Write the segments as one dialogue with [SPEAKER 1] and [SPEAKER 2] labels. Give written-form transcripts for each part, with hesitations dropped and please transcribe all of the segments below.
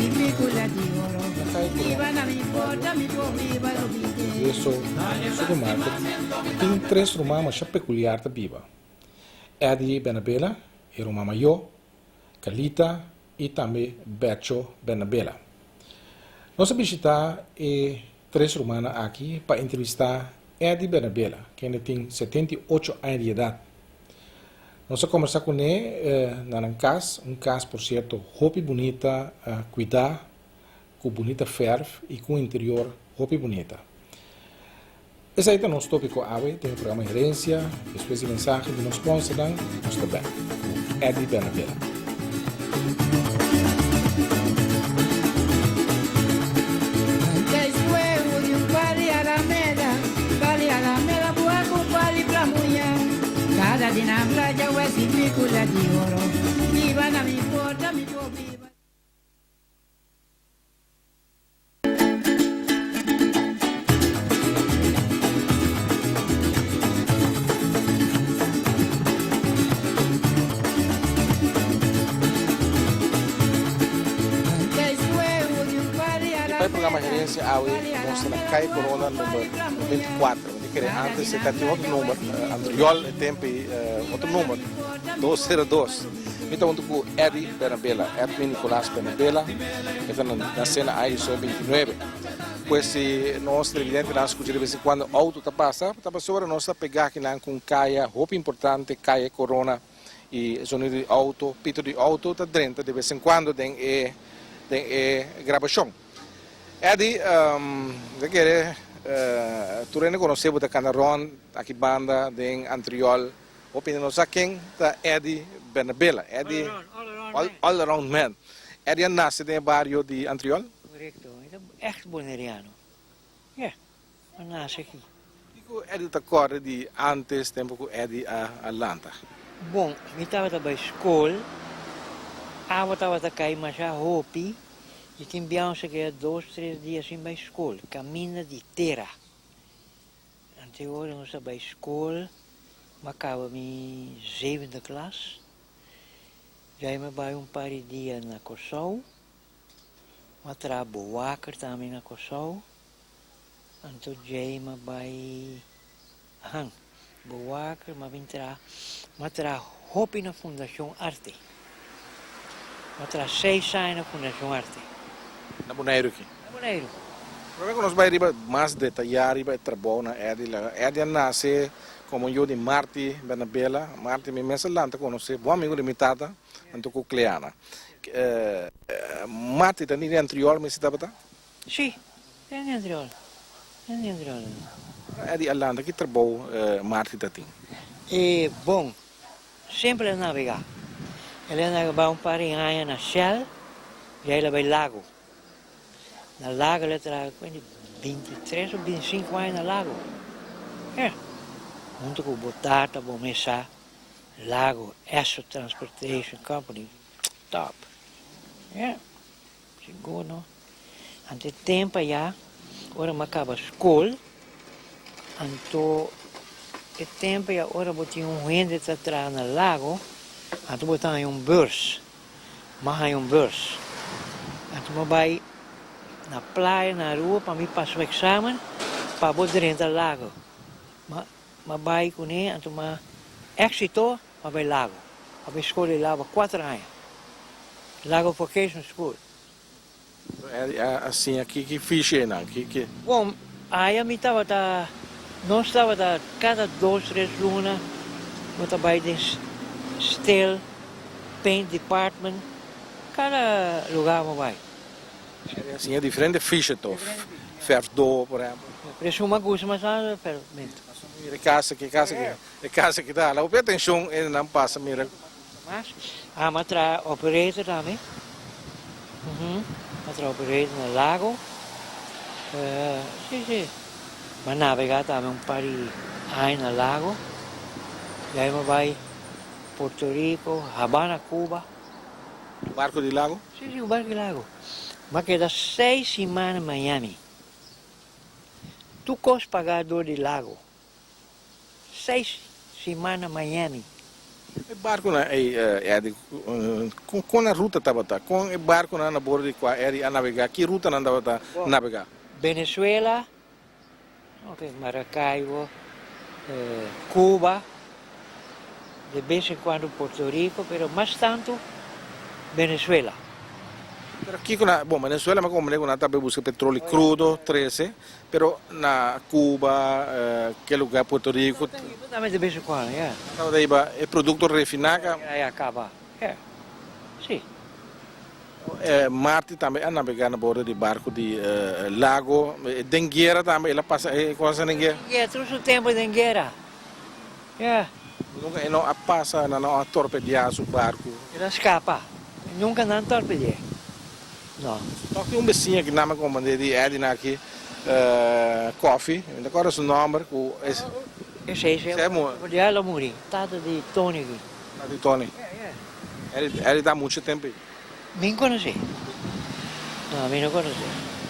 [SPEAKER 1] Na Kaya Corona, bario di Progreso Supermarket, tin tres ruman masha pekuliar ta biba, Eddie Bernabela, e ruman mayó, Carlita i tambe Becho Bernabela. Nos a bishitá e tres rumannan aki pa entrevistá Eddie Bernabela, kende tin 78 aña di edat. Nos a kombersá kuné na nan kas, un kas por sierto hopi bunita kuidá, ku bunita fèrf i ku un interior hopi bunita. Esei ta nos tópiko awe den e programa Herensia. Despues di mensahe di nos sponsornan, nos ta bèk ku Eddie Bernabela. I pa e programa Herencia awe nos ta na Calle Corona number 24. Mi ta kere antes e ta tin otro number, anterior e tempo ei otro number, 202. Mi ta hunto ku Eddy Bernabela, Edwin Nicolas Bernabela, e ta nase na aña diesnuebe bintinuebe. Pues si nos televidentenan skucha de bes en kuando outo ta pasa, ta pasobra nos ta pega akinan ku un kaya hopi importante, Kaya Corona, i e zonido di outo, pito di outo ta drenta de bes en kuando den e den e grabashon. Eddy, mi ta kere tur hende konosé bo ta kanda rònt aki banda den Antriol. Hopi hende no sa ken ta Eddie Bernabela. Eddie, all around man. Eddie a nase den e bario di Antriol?
[SPEAKER 2] Korekto, e ta ègt boneriano. Ya, a nase aki.
[SPEAKER 1] Kiko Eddie ta kòrda di ántes, tempu ku Eddie a lanta?
[SPEAKER 2] Bon, mi tabata bai skol, awa tabata kai masha hopi i tin biaha keda dos, tres dia sin bai skol, kaminda di tera. Ante ora nos a bai skol, m'a kaba mi zevende klas. Djai m'a bai un par di dia na Kòrsou. M'a traha bowaker tambe na Kòrsou. Anto djai m'a bai, ahan, bowaker, m'a bin traha, m'a traha hopi na Fundashon Arte. M'a traha seis aña na Fundashon Arte.
[SPEAKER 1] Na Boneiru aki?
[SPEAKER 2] Na Boneiru.
[SPEAKER 1] Prome ku nos bai riba mas detayá riba e trabou na Eddy laga. Eddy a nase komo un yu di Marty Bernabela. Marty mi mes a lanta konosé, bon amigu di mi tata, anto ku Cleana. Marty ta ni di Antriol mester tabata?
[SPEAKER 2] Sí, den di Antriol. Den di Antriol.
[SPEAKER 1] Eddy a lanta ki trabou Marty ta tin?
[SPEAKER 2] E bon, Semper el a nabegá. El a nabegá un par di aña na Shell i el a bai Lago. Na Lago el a traha ku hende bintitres o bintisinku aña na Lago. Ja, huntu ku bo tata, bo mesa, Lago, Esso Transportation Company, top. Ja, sigur no. Anto e tempu ayá, ora mi a kaba skol, anto e tempu ayá ora bo tin un hende ta traha na lago, anto bo ta haña un beurs. Mi a haña un beurs. Anto mi a bai na playa na Aruba pa mi pasa un eksamen pa bo drenta lago. Mi a bai kuné, anto mi a éksito, mi a bai lago. Mi a bai skol di lago pa kuater aña, Lago Vocational School.
[SPEAKER 1] A siña ki ki fishi einan? Ki ki.
[SPEAKER 2] Bon, aya mi tabata, nos tabata kada dos tres luna bo ta bai den stel, paint department, kada lugar bo bai.
[SPEAKER 1] A siña diferente fishi to, verfdo por ehempel.
[SPEAKER 2] Pero esun mas gusta mas nada verfmento.
[SPEAKER 1] Mira e kas aki, e kas aki, e kas aki ta hala hopi atencion einan pasa mira.
[SPEAKER 2] Mas, a mi a traha operator tambe. Mi a traha operator na Lago. Si, si. Mi a nabega tambe un par di aña na Lago. De ahí mi a bai Puerto Rico, Habana, Cuba.
[SPEAKER 1] Un barco di Lago?
[SPEAKER 2] Si, si, un barco di Lago. Mi a keda seis siman na Miami. Tur cos paga door di Lago. Seis siman na Miami.
[SPEAKER 1] E barkunan ei, Eddy, kon nan ruta tabata? Kon e barkunan na bordo di kua Eddy a nabegá? Ki ruta nan tabata nabegá?
[SPEAKER 2] Venezuela, Maracaibo, Cuba, de bes en cuando Puerto Rico, pero mas tantu Venezuela.
[SPEAKER 1] Pero kiko na, bon, Venezuela mi a komprende ku nan ta bai buska petroli krudo trese, pero na Cuba, ke lugar, Puerto Rico.
[SPEAKER 2] Tambe de bes en cuando, ya.
[SPEAKER 1] Nan tabata hiba e produkto refiná ka.
[SPEAKER 2] Ya, ya kaba, ya, si.
[SPEAKER 1] Marti tambe a nabegá na bordo di barku di Lago. Den guera tambe el a pasa e kosnan den guera?
[SPEAKER 2] Den guera, tur su tempu den guera, ya.
[SPEAKER 1] Nunka e no a pasa, nan no a torpediá su barku?
[SPEAKER 2] El a skapa, nunka nan torpedi'é, no.
[SPEAKER 1] Tòg tin un besiña ki nan a komand'é di Eddy nan aki kòfi, mi ta kòrda su nòmber ku es.
[SPEAKER 2] Esei si, el a muri, tata di Tony aki.
[SPEAKER 1] Tata di Tony?
[SPEAKER 2] Ya, ya.
[SPEAKER 1] Eddie ta mucho tempo ei.
[SPEAKER 2] Mi conoce. No, mi no conoce.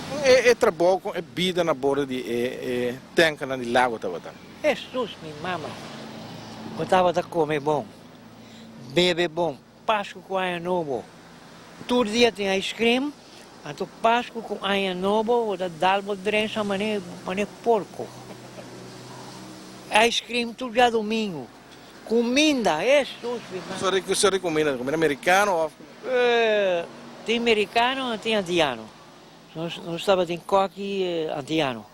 [SPEAKER 1] Con e trabou, con e bida na bordo di e tankernan di lago tabata?
[SPEAKER 2] Hesus, mi mama. Bo tabata come bon, bebe bon, Pascu cu Aña Nobo. Tur dia tin ice cream, anto Pascu cu Aña Nobo bo ta dal bo drensa mane mane porco. Ice cream tur djadomingo. Kuminda, Hesus mi mama.
[SPEAKER 1] Sorry, ki sort di kuminda? Kuminda merikano of?
[SPEAKER 2] Tin merikano en tin antiano. Nos nos tabatin kòki antiano.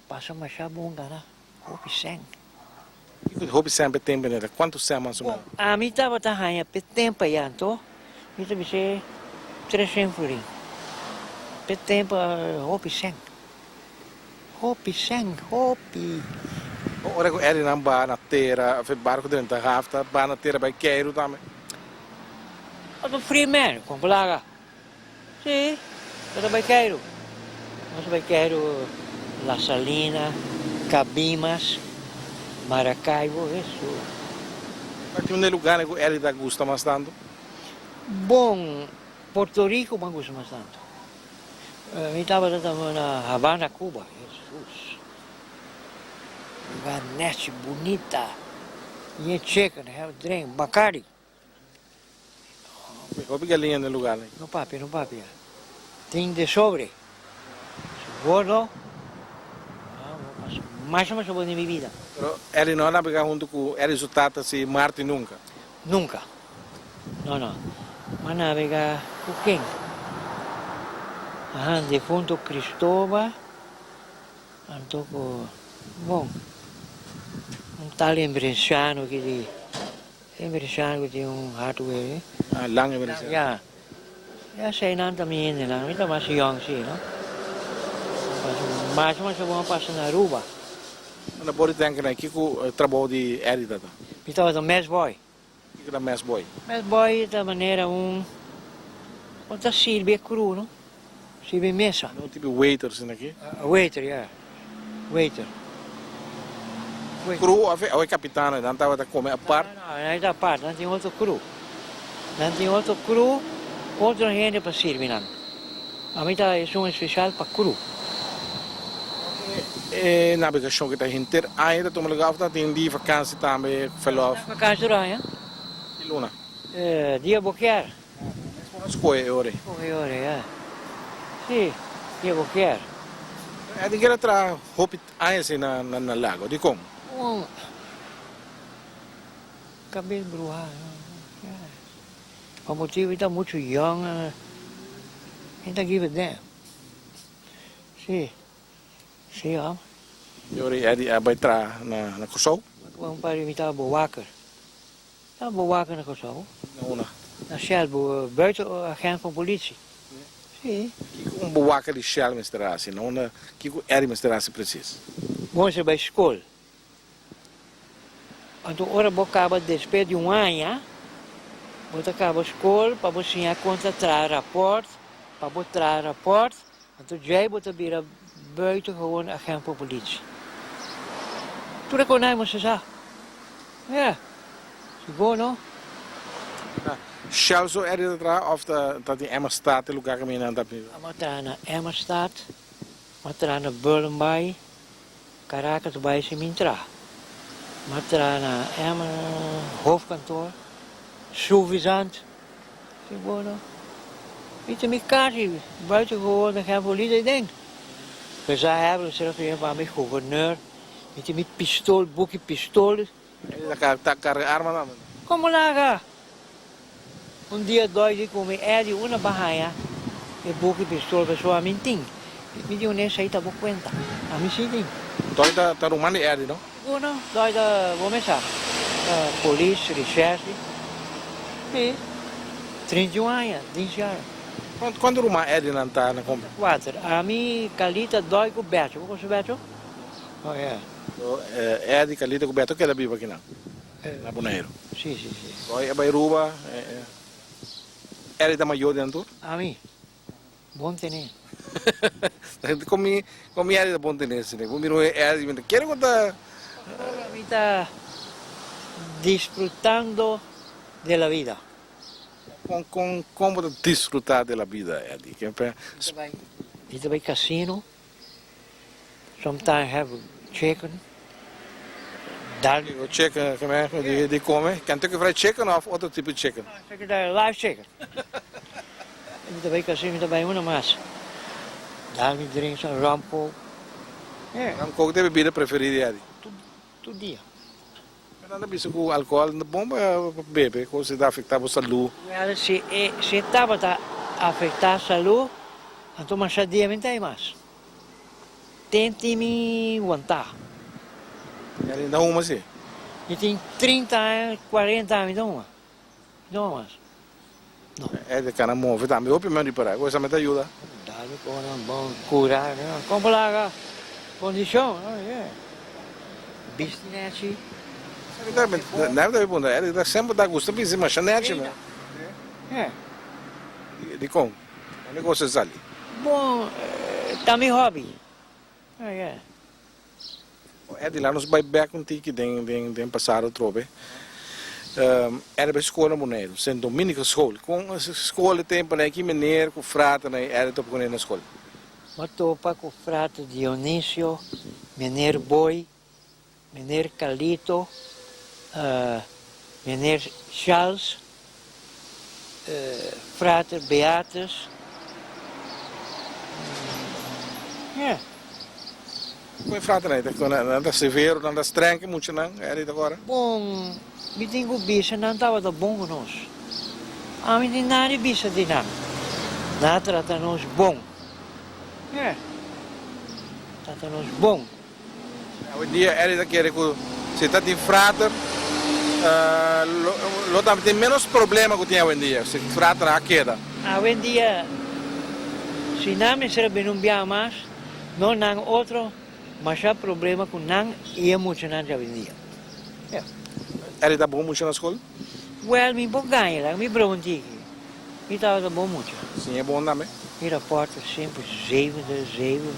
[SPEAKER 2] Pasa masha bon gana hopi sèn.
[SPEAKER 1] Kiko di hopi sèn p'e tempu neta? Kuantu sèn mas o ménos?
[SPEAKER 2] Bon, ami tabata haña p'e tempu ayá anto mi ta bis'é treshen florin. P'e tempu hopi sèn. Hopi sèn, hopi.
[SPEAKER 1] Ora ku Eddienan ba na tera, of e barku drenta haf ta ba na tera bai keiru tambe?
[SPEAKER 2] Otro free man, kon plaga. Si, bo ta bai keiru. Nos ta bai keiru La Salina, Cabimas, Maracaibo, Hesus.
[SPEAKER 1] Kua tin un di e lugarnan ku Eddie ta gusta mas tantu?
[SPEAKER 2] Bon, Puerto Rico mi a gusta mas tantu. Mi tabata ta na Habana, Cuba. Hesus! Lugar nechi, bunita. Yen chicken, have drink, Bacardi.
[SPEAKER 1] Hopi galiña den lugar ei.
[SPEAKER 2] No papia, no papia. Tin de sobre. Gordo, masha masha bon den mi bida.
[SPEAKER 1] Pero Elly no a nabega hunto cu Elly su tata si Marty nunca?
[SPEAKER 2] Nunca. No, no. M'a nabega cu ken? Aha, difunto Cristobal, anto cu, bon, un tal Embrenciano ki di, Embrenciano cu tin un hardware.
[SPEAKER 1] Ah, Lang Embrenciano.
[SPEAKER 2] Ya. Ya esei nan ta mi hendenan, mi ta mas yong si, no? Mas mas bon a pasa na Aruba.
[SPEAKER 1] Na bo di tankernan, kiko trabou di Eddie ta ta?
[SPEAKER 2] Mi tabata mess boy.
[SPEAKER 1] Kiko ta mess boy?
[SPEAKER 2] Mess boy ta manera un un ta sirbi e crew no, sirbi mesa.
[SPEAKER 1] Un tipo waiter asina aki?
[SPEAKER 2] Waiter, ya, waiter.
[SPEAKER 1] Crew of e capitano nan tabata come apart?
[SPEAKER 2] No, no, nan ta apart, nan tin otro crew. Nan tin otro crew, otro hende pa sirbi nan. Ami ta esun especial pa crew.
[SPEAKER 1] E nabegacion ki ta henter aña ta tuma lugar of ta tin di vakansi tambe, verlof?
[SPEAKER 2] Vakansi tur aña.
[SPEAKER 1] Ki luna?
[SPEAKER 2] Dia bo kier.
[SPEAKER 1] Mes por a scoge e ora ei.
[SPEAKER 2] Scoge e ora ei, ya. Si, dia bo kier.
[SPEAKER 1] E tin keda traha hopi aña así na na lago, dikon?
[SPEAKER 2] Un kabes bruha. Pa motibu i ta muchu yong, mi ta give a damn. Si, si hòm.
[SPEAKER 1] E ora ei Eddie a bai traha na na Kòrsou?
[SPEAKER 2] Un par di mi tabata bewaker. Tabata bewaker na Kòrsou.
[SPEAKER 1] Na una?
[SPEAKER 2] Na Shell, buiten agent van politie. Si.
[SPEAKER 1] Kiko un bewaker di Shell mester hasi? Na unda kiko Eddie mester hasi presis?
[SPEAKER 2] Bo mester bai skol. Anto ora bo kaba despues di un aña, bo ta kaba skol pa bo siña kon ta traha raport, pa bo traha raport, anto djei bo ta bira buitengewoon agent pa politie. Tur e konai mester sa. Ya, sigur no?
[SPEAKER 1] Na Shell so Eddie ta traha of ta tin Emmerstad e lugar kaminda nan ta biba?
[SPEAKER 2] Amo a traha na Emmerstad, amo a traha na Bullenbaai. Caracas bai sin mi ntra. M'a traha na Emmen hoofdkantoor, suffisant. Sigur no. Mi ta mi kasi buitengewoon geen politie ding. Gezaghebber zelf pa mi gouverneur. Mi tin mi pistool, buki pistool.
[SPEAKER 1] Ta carga arma tambe?
[SPEAKER 2] Como laga? Un dia doi di cu mi Eddie una ba haya e buki pistool pasobra ami tin. Mi di un esey ta bo cuenta. Ami si tin.
[SPEAKER 1] Doi ta ruman di Eddie no?
[SPEAKER 2] Sigur no. Doi ta bo mes sa. Ta polis, recherche. Si. 31 aña, dienst jaren.
[SPEAKER 1] Cuanto ruman Eddie nan ta na compra?
[SPEAKER 2] Cuater. Ami, Calita, Doi cu Becho. Bo conoce Becho? Oh yeah.
[SPEAKER 1] So Eddie, Calita cu Beto keda biba akinan na Boneiru?
[SPEAKER 2] Si, si, si.
[SPEAKER 1] Doi a bai Aruba. Eddie ta mayor di nan tur?
[SPEAKER 2] Ami. Bon tene.
[SPEAKER 1] Con mi Eddie ta bon tene asina? Bo mira un Eddie mi ta kere cu ta.
[SPEAKER 2] Mi ta disfrutando de la vida.
[SPEAKER 1] Con con bo ta disfruta de la vida, Eddie?
[SPEAKER 2] Mi ta bai casino. Sometimes have chicken. Dal.
[SPEAKER 1] Chicken, di come? Kentucky Fried Chicken of otro tipo di chicken?
[SPEAKER 2] Live chicken. Mi ta bai casino, mi ta bai una mas. Dal mi drink some rum coke.
[SPEAKER 1] Rum coke ta e bebida preferi di Eddie?
[SPEAKER 2] Tur dia.
[SPEAKER 1] Pero nan ta bisa cu alcohol no ta bon pa bebe, cu si ta afecta bo salud.
[SPEAKER 2] Well, si e si e tabata afecta salud, anto masha dia mi ta hay mas. Ten tin mi wanta.
[SPEAKER 1] Y alin ta huma si?
[SPEAKER 2] Mi tin 30 aña, 40 aña mi ta huma. Mi ta huma mas. No.
[SPEAKER 1] E ta cana move tambe hopi men ripara, cu esaki ta yuda.
[SPEAKER 2] Dale con un bon cura, como laga condicion, oh yeah. Bisti nechi.
[SPEAKER 1] Never ta puntra, e ta semper ta gusta bisti masha nechi men.
[SPEAKER 2] Yeah.
[SPEAKER 1] Dicon? Unda cos a sali?
[SPEAKER 2] Bon, ta mi hobby. Oh yeah.
[SPEAKER 1] Eddie, laat nos bai bek un tiki den den den pasado atrobe. Eddie bai school na Boneiru, Sint Dominicus School. Kon school e temponan ei, ki meneer ku fraternan ei Eddie topa kuné na school?
[SPEAKER 2] Mi topa ku frater Dionisio, meneer Boy, meneer Carlito, meneer Charles, frater Beatus, yeah.
[SPEAKER 1] Kon e fraternan ei ta? Nan ta severo, nan ta streng ku e muchanan, Eddie ta kòrda?
[SPEAKER 2] Bon, mi tin ku bisa nan tabata bon ku nos. Ami tin nada di bisa di nan. Nan a trata nos bon. Yeah. Trata nos bon.
[SPEAKER 1] Awendia Eddie ta kere ku si ta tin frater lo ta tin menos problema ku tin awendia si fraternan a keda.
[SPEAKER 2] Awendia si nan mester a bini un biaha mas no nan otro masha problema ku nan i e muchanan di awendia. Ya.
[SPEAKER 1] Eddie ta bon mucha na skol?
[SPEAKER 2] Well mi por gaña laga mi broma un tiki. Mi tabata bon mucha.
[SPEAKER 1] Siña bon tambe?
[SPEAKER 2] Mi raport ta semper zevende, zeven.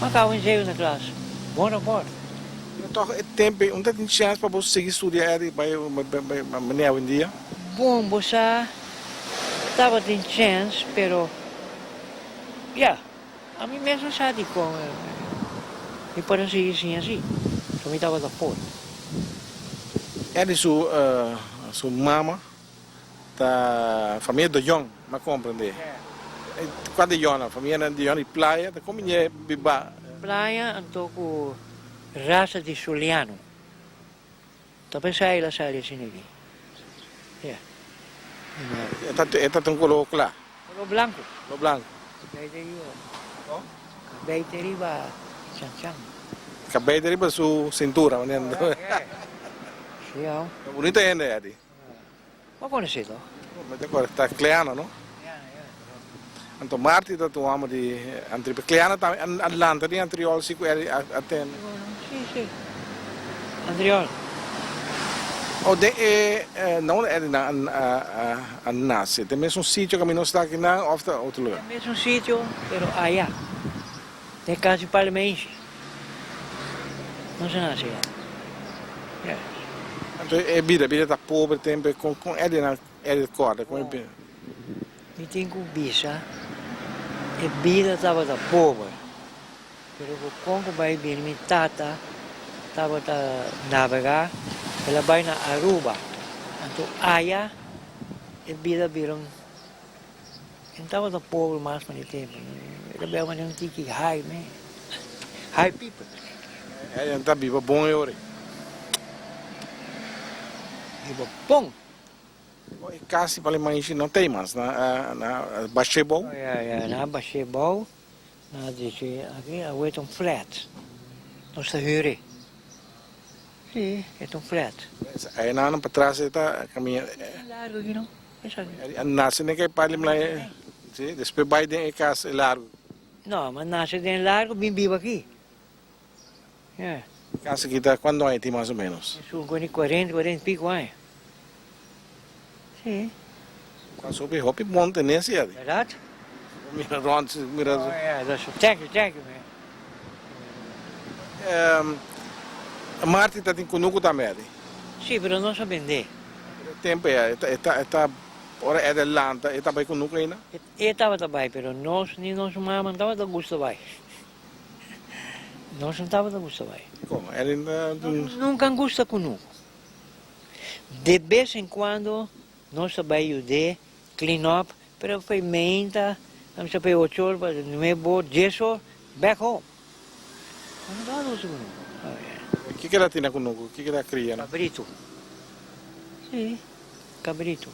[SPEAKER 2] Mi a kaba in zevende klas. Bon raport.
[SPEAKER 1] Pero tòg e tempu ei, unda tin chèns pa bo sigui studia Eddie bai manera awendia?
[SPEAKER 2] Bon, bo sa tabatin chèns, pero ya, ami mes no sa dikon mi por a sigui siña así, so mi tabata por.
[SPEAKER 1] Eddie su su mama Ta famia de Jong, m'a comprende. Cua de Jong nan? Famia nan de Jong di Playa, ta con biñe biba?
[SPEAKER 2] Playa anto cu rasa di Soliano. Ta pensa el a sali asina aki. Ya.
[SPEAKER 1] E ta tin color cla?
[SPEAKER 2] Color blanco.
[SPEAKER 1] Color blanco.
[SPEAKER 2] Cabey ta riba. Con? Cabey ta riba chan chan.
[SPEAKER 1] Cabey ta riba su cintura, manera.
[SPEAKER 2] Si, aw.
[SPEAKER 1] Bunita hende, Eddie.
[SPEAKER 2] Bo konosé to?
[SPEAKER 1] Mi ta kore, ta Cleana no?
[SPEAKER 2] Cleana, ya.
[SPEAKER 1] Anto Marti ta un hòmber di Antriol, pero Cleana tambe a lanta di Antriol si ku el a tende.
[SPEAKER 2] Si, si. Antriol.
[SPEAKER 1] O den e na unda Eddy nan a nase? Den mesun sitio ku mi nos ta aki nan òf ta otro lugar?
[SPEAKER 2] Den mesun sitio, pero aya. Den kas di Parlemenshi. Nos a nase ya. Yes.
[SPEAKER 1] Anto e bida, bida ta pober tempo con con Eddie nan Eddie corda con e bida.
[SPEAKER 2] Mi tin cu bisa e bida tabata pober, pero cu con cu bay bini mi tata tabata nabegá, el a bai na Aruba. Anto aya e bida bira un, e no tabata pober mas pa di tempu, el a bira manera un tiki high man, high people.
[SPEAKER 1] Aya ta biba bon e ora ei?
[SPEAKER 2] Biba bon!
[SPEAKER 1] E kas di Palimanshi no ta ei mas, na na bash'é bou?
[SPEAKER 2] Ya, ya, na bash'é bou. Nan a dici, Aki awe ta un flat. Nos ta huur e. Si, e ta un flat.
[SPEAKER 1] Einan patras e ta caminda.
[SPEAKER 2] Largo aki no. Esaki.
[SPEAKER 1] A nace den e parti mla si, despues bay den e cas e largo.
[SPEAKER 2] No, ma nace den e largo bin biba aki. Yeah.
[SPEAKER 1] E cas aki ta cuanto aña tin mas o menos?
[SPEAKER 2] Esun cu di cuarenta, cuarenta y pico aña. Si.
[SPEAKER 1] Cual hopi, hopi bon tenencia di.
[SPEAKER 2] Verdad?
[SPEAKER 1] Mira rond, mira.
[SPEAKER 2] Oh yeah, that's thank you, thank you man.
[SPEAKER 1] Martin ta tin kunuku tambe adi.
[SPEAKER 2] Si, pero nos a bende.
[SPEAKER 1] E tempo ya, e ta, e ta, e ta, ora e adelanta, e ta bai kunuku aina?
[SPEAKER 2] E tabata bai, pero nos ni nos mama no tabata gusta bai. Nos no tabata gusta bai.
[SPEAKER 1] Dikon?
[SPEAKER 2] Nos nunka gusta kunuku. De bes en cuando nos ta bai yud'é clean up, pero pa e meinta, a mester pa e ocho or, pa nuebe or, dies or, back home. Nos no tabata gusta kunuku.
[SPEAKER 1] Kiko el a tene kunuku? Kiko el a kria?
[SPEAKER 2] Kabritu. Sí, kabritu.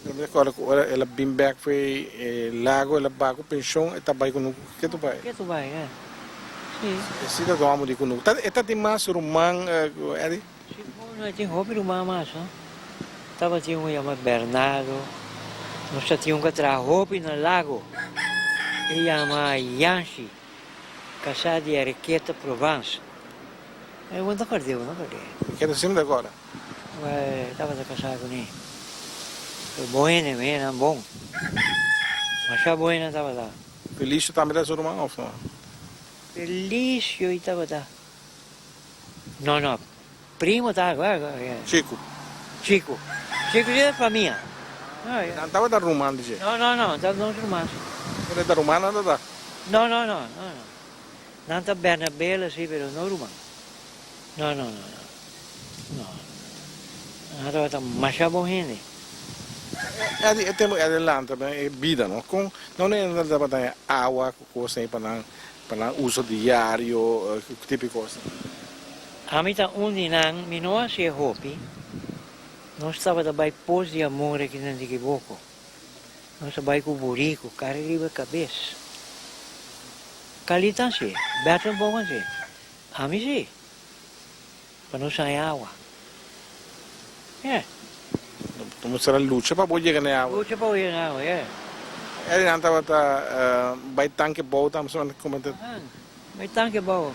[SPEAKER 1] Mi ta kòrda ku ora el a bin bèk for e lago, el a baha ku penshon, e ta bai kunuku ketu bai.
[SPEAKER 2] Ketu bai, ya. Sí.
[SPEAKER 1] E si ta dòmu di kunuku. Ta e ta tin mas ruman, Eddy?
[SPEAKER 2] Sí, bo, e tin hopi ruman mas, no. Tabatin un yama Bernardo, nos ta tin un ku a traha hopi na lago, e yama Yanshi, kasá di Enriqueta Provence. Bo no ta kòrd'é, bo no kòrd'é.
[SPEAKER 1] Enriqueta semper ta kòrda.
[SPEAKER 2] Wè tabata kasá kuné. Pero bon hende, mi hendenan bon. Masha bon hende tabata.
[SPEAKER 1] Felicio tambe ta su ruman òf no?
[SPEAKER 2] Felicio i tabata. No, no. Primo ta.
[SPEAKER 1] Chico.
[SPEAKER 2] Chico. Chico si ta famia.
[SPEAKER 1] Nan tabata ruman di dje?
[SPEAKER 2] No, no, no. Tabata nos ruman si.
[SPEAKER 1] Pero e ta ruman nan tabata?
[SPEAKER 2] No, no, no. No, no. Nan ta Bernabela si, pero no ruman. No, no, no, no. No. Nan tabata masha bon hende.
[SPEAKER 1] Edi e tempu edi lanta den e bida no. Kon no hende tabata haña awa ku kos ei pa nan pa nan uso diario ku tipo di kos.
[SPEAKER 2] Ami ta un di nan, mi no hasi e hopi. Nos tabata bai Pos di Amor aki na Nikiboko. Nos a bai ku buriku, kara riba kabes. Kalita hasi, Berto tampoco hasi. Ami si, pa nos haña awa. Yeah.
[SPEAKER 1] Bo mester a lucha pa bo yega na e awa.
[SPEAKER 2] Lucha pa bo yega na awa, yeah.
[SPEAKER 1] Eri nan tabata bai tanke bou tambe so nan comenta.
[SPEAKER 2] Bai tanke bou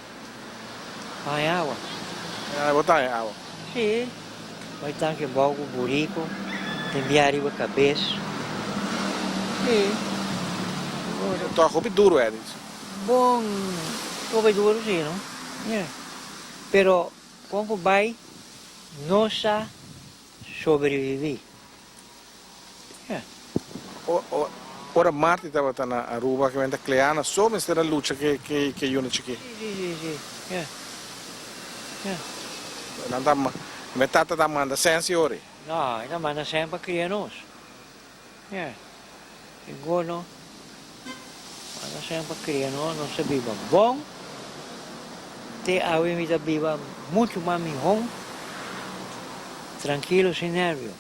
[SPEAKER 2] pa haña awa.
[SPEAKER 1] Bo ta haña awa?
[SPEAKER 2] Si, bai tanke bou ku buriku, den bia riba kabes. Si.
[SPEAKER 1] Tòg hopi duru Eri.
[SPEAKER 2] Bon, hopi duru si no. Pero kon ku bai nos a sobrevivi.
[SPEAKER 1] Ora Marti tabata na Aruba ke menta Cleana so mester a lucha ke ke yuna chikí.
[SPEAKER 2] Si si si si.
[SPEAKER 1] Nan ta mi tata ta manda sensi ori.
[SPEAKER 2] No, e ta manda sen pa kria nos. E gono manda sen pa kria nos, nos ta biba bon. Te awe mi ta biba muchu mas mihó, trankilo sin nervio.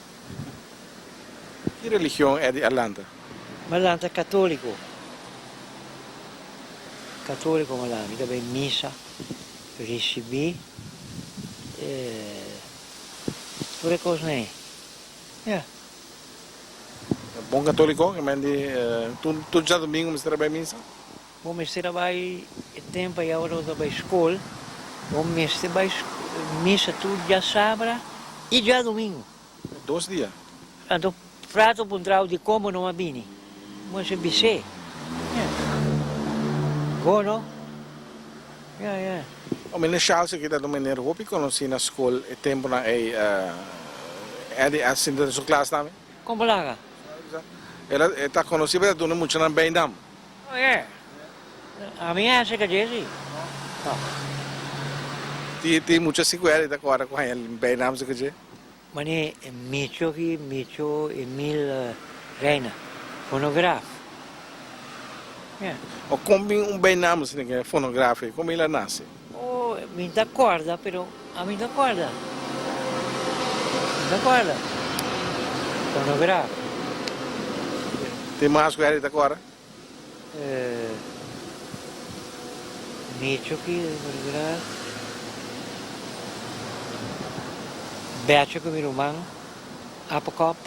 [SPEAKER 1] Ki religion Eddy a lanta?
[SPEAKER 2] Mi a lanta katoliko. Katoliko mi a lanta. Mi ta bai misa, risibí tur e kosnan ei. Ya.
[SPEAKER 1] Bon katoliko, ke men di tur djadumingu mester a bai misa?
[SPEAKER 2] Bo mester a bai e tempu ei ora bo ta bai skol, bo mester bai misa tur djasabra i djadumingu.
[SPEAKER 1] Dos dia.
[SPEAKER 2] Anto frato puntrao dikon bo no a bini. Bo mester bis'é. Ya. Go no. Ya, ya.
[SPEAKER 1] O meneer Charles aki ta un meneer hopi konosí na skol e tempunan ei. Eddy a sinta den su klas tambe.
[SPEAKER 2] Kon bo laga?
[SPEAKER 1] El a e ta konosí pa ta duna muchanan bijnaam.
[SPEAKER 2] Oh yeah. Ami a hasi ka dje si. No.
[SPEAKER 1] Tin mucha sikuela ta kòrda ku haña bijnaam su k'dje?
[SPEAKER 2] Mane Micho ki Micho Emil Reina, fonograaf. Yeah.
[SPEAKER 1] O kon bin un bijnaam asina ke fonograaf ei? Kon bin el a nase?
[SPEAKER 2] O mi ta kòrda pero ami ta kòrda. Mi ta kòrda. Fonograaf.
[SPEAKER 1] Tin mas ku Harry ta kòrda?
[SPEAKER 2] Micho ki fonograaf. Becho ku mi ruman, Apekop.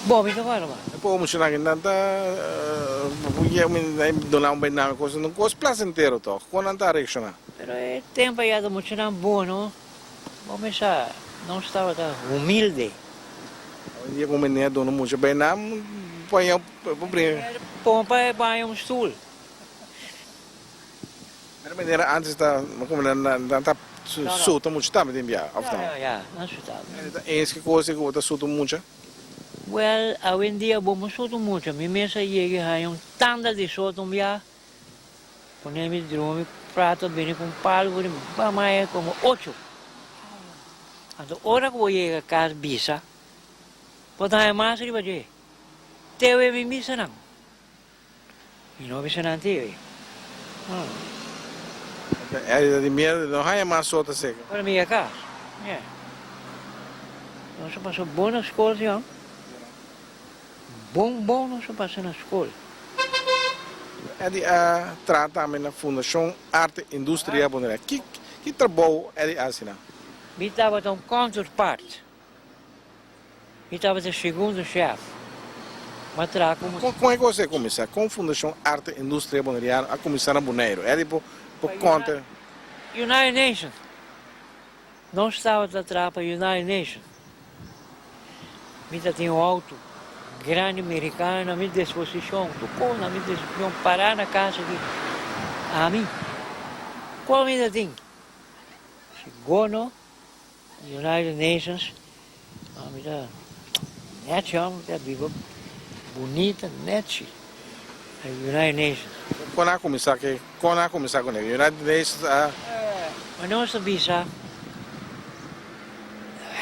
[SPEAKER 2] Bo mi ta wak ma.
[SPEAKER 1] E poco muchanan aki nan ta duna un bename cos un cos placentero toch con nan ta reacciona.
[SPEAKER 2] Pero e tempo aya ta muchanan bueno bo mester nos tabata humilde.
[SPEAKER 1] Awendia como meneer duna mucha benam paña pa bringa.
[SPEAKER 2] Pon pa e baña un stoel.
[SPEAKER 1] Pero manera antes ta como nan ta suta mucha tambe den bia of no?
[SPEAKER 2] Ya ya nan suta.
[SPEAKER 1] E ta eens ki cosa ku bo ta suta mucha?
[SPEAKER 2] Well awendia bo no suta mucha mi mes a yega haña un tanda di sota un bia pone mi drumi prato bini ku un palo ku riba maya komo ocho anto ora ku bo yega kas bisa bo ta haña mas riba dje te awe mi bisa nan. Mi no bisa nan ti oye. No.
[SPEAKER 1] E ta di miedu di no haña mas sota seka.
[SPEAKER 2] Ora mi yega kas. Yeah. Nos a pasa bon na skol si hòm. Bon bon nos a pasa na skol.
[SPEAKER 1] Eddy a traha tambe na Fundashon Arte Industria Bonaire. Ki ki trabou Eddy a hasi nan?
[SPEAKER 2] Mi tabata un counterpart. Mi tabata segundo chef. Mi a traha como.
[SPEAKER 1] Kon e kos ei kuminsá? Kon Fundashon Arte Industria Boneriano a kuminsá na Boneiru? Eddy por konta.
[SPEAKER 2] United Nations. Nos tabata traha pa United Nations. Mi ta tin un auto grandi mericano na mi disposicion, tur kos na mi disposicion, pará na kas aki. Ami, kua mi ta tin? Sigono. United Nations, mi ta nechi hòmber, mi ta biba bunita nechi na United Nations.
[SPEAKER 1] Kon a kuminsá ke? Kon a kuminsá kuné? United Nations a.
[SPEAKER 2] Ma nos ta bisa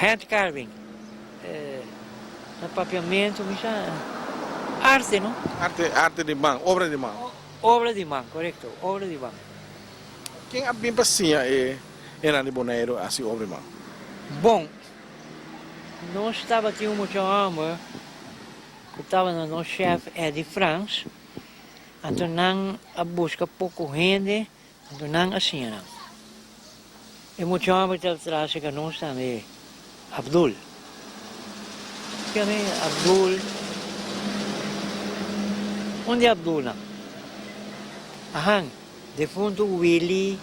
[SPEAKER 2] hand carving, na papiamentu mi sa arte no?
[SPEAKER 1] Arte, arte di man, obra di man.
[SPEAKER 2] Obra di man, korekto, obra di man.
[SPEAKER 1] Ken a bin pa siña e hendenan di Boneiru hasi obra di man?
[SPEAKER 2] Bon, nos tabatin un mucha hòmber ku tabata nos shèf Eddie Frans, anto nan a buska poko hende, anto nan a siña nan. E mucha hòmber tabata traha serka nos tambe, Abdul. Kende Abdul? Un di Abdulnan. Ahan. Defuntu Willy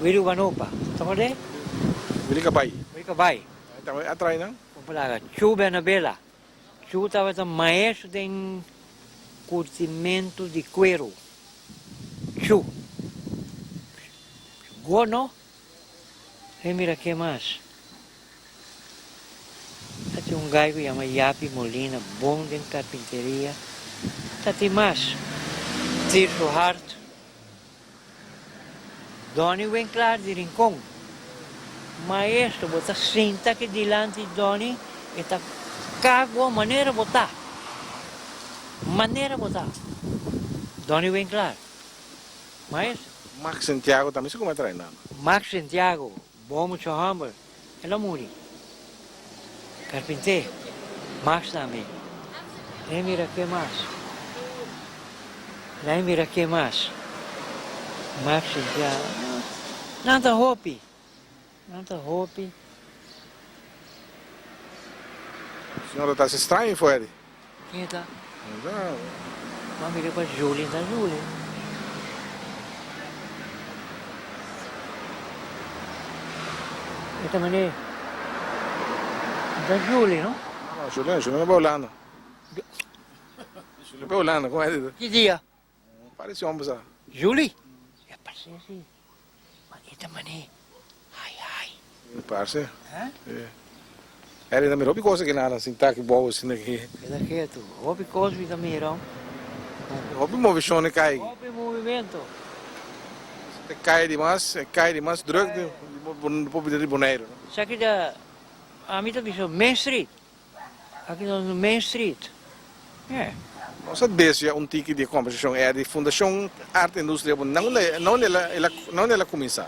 [SPEAKER 2] Willy Wanopa, ta kord'é?
[SPEAKER 1] Willy Kabay.
[SPEAKER 2] Willy Kabay.
[SPEAKER 1] E tabata a trai nan?
[SPEAKER 2] Kon palaga, Chu Bernabela. Chu tabata maestro den curtimentu di cuero. Chu. Gono. E mira ke mas. Ta tin un gai ku yama Yapi Molina, bon den karpinteria. Ta tin mas, Tirso Hart, Donny Winklaar di Rincon. Maestro, bo ta sinta aki dilanti Donny, e ta kak bo manera bo ta. Manera bo ta. Donny Winklaar, maestro.
[SPEAKER 1] Max Santiago tambe si kuma trae nan.
[SPEAKER 2] Max Santiago, Bo mucha homber, el a muri. Carpinté, Max tambe. Lei mira ke mas. Lei mira ke mas. Max sintiá, Nan ta hopi. Nan ta hopi.
[SPEAKER 1] Señora ta hasi straño for Eddie.
[SPEAKER 2] Ken ta? Bo a mira pa Julie, ta Julie. E ta mane, ta Julie, no?
[SPEAKER 1] No, no, Julie no, Julie no bai Hulanda. Julie bai Hulanda, como es?
[SPEAKER 2] Ki dia?
[SPEAKER 1] Parece homber sa.
[SPEAKER 2] Julie? E parse si. Ma e ta mane hai hai.
[SPEAKER 1] E parse. Eh? E ta mira hopi cosa ki nada sinta aki bou asina ki.
[SPEAKER 2] Keda ketu. Hopi cos mi ta mira.
[SPEAKER 1] Hopi movishon e kai.
[SPEAKER 2] Hopi movimento.
[SPEAKER 1] E kai di mas, e kai di mas druk di por bira di Boneiru.
[SPEAKER 2] Esaki ta, ami ta bisa Main Street. Aki nos na Main Street. Yeah.
[SPEAKER 1] Nos a desvia un tiki di e kombersashon e di Fundashon Arte Industria bo na unda na unda el a el a na unda el a kuminsá?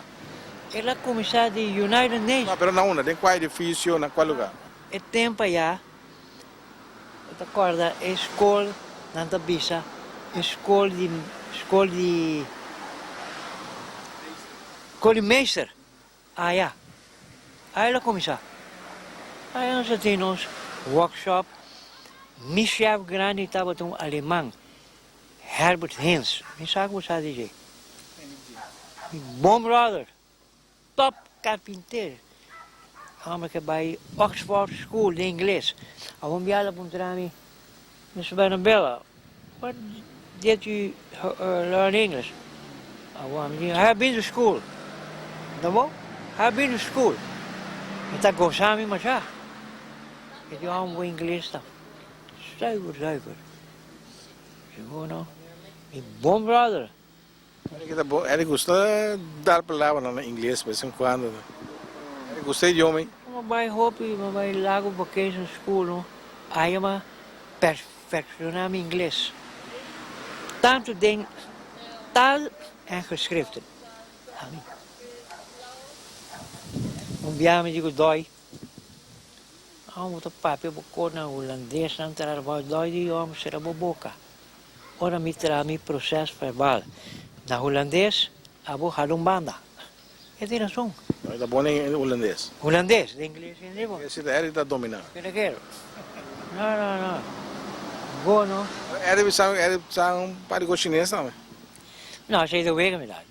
[SPEAKER 2] El a kuminsá di United Nations.
[SPEAKER 1] No, pero na unda? Den kua edifisio? Na kua lugá?
[SPEAKER 2] E tempu ayá bo ta kòrda e skol nan ta bisa e skol di skol di skol di meester. Aya. Aya lo kuminsá. Aya nos a tin nos workshop. Mi shèf grandi tabata un aleman, Herbert Hins. Mi sa ku bo sa di dje. Mi bon bròder, tòp karpinter. Hòmber ke bai Oxford School di ingles. Awor un biaha el a puntra mi, Mister Bernabela, what did you learn English? Awor mi di, I have been to school. No bo? I have been to school. Mi ta goza mi masha. E di, oh, bo ingles ta zuiver, zuiver. Sigur no? Mi bon brother.
[SPEAKER 1] Eric gusta dar palabranan na ingles bes en cuando. Eric gusta idioma ei.
[SPEAKER 2] Mi bai hopi, mi bai Lago Vocation School no, aya mi a perfecciona mi ingles, tanto den taal en geschriften. Ami. Un biaha mi di ku Dòi, Amo bo ta papia bo kos na hulandes nan ta rara, Dòi di yo amo sera bo boka. Ora mi traha mi proces verbal na hulandes, abo hala un banda. E tin rason.
[SPEAKER 1] No, e ta bon den hulandes.
[SPEAKER 2] Hulandes, den ingles e no bon.
[SPEAKER 1] Esi ta Eric ta domina.
[SPEAKER 2] Kere kere. No, no, no. Bo no.
[SPEAKER 1] Eric sa, Eric sa un par di cos chines tambe.
[SPEAKER 2] No, esey ta wega mi ta.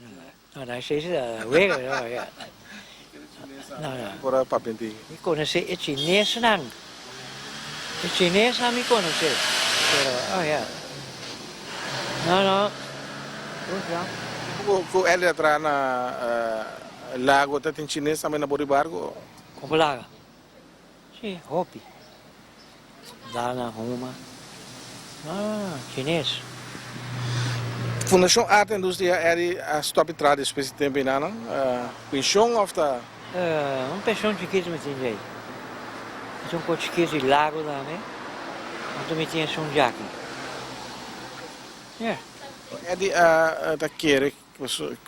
[SPEAKER 2] No, no, esey si ta wega mi ta. Ya. No, no.
[SPEAKER 1] Por a papia tin.
[SPEAKER 2] Mi conoce e chinesnan. E chinesnan mi conoce. Pero, oh ya. No, no.
[SPEAKER 1] Tempu ku Elly a traha na Lago ta tin chines tambe na bor di barco?
[SPEAKER 2] Como laga? Si, hopi. Dana, Huma. No, no, no, chines.
[SPEAKER 1] Fundashon Arte Industria Elly a stop di traha despues di tempu einan? Penshon of ta?
[SPEAKER 2] Un penshon chikitu mi tin djei. Mi tin un kos chikitu di Lago tambe. Anto mi tin esun djaki. Yeah.
[SPEAKER 1] Eddie a ta kere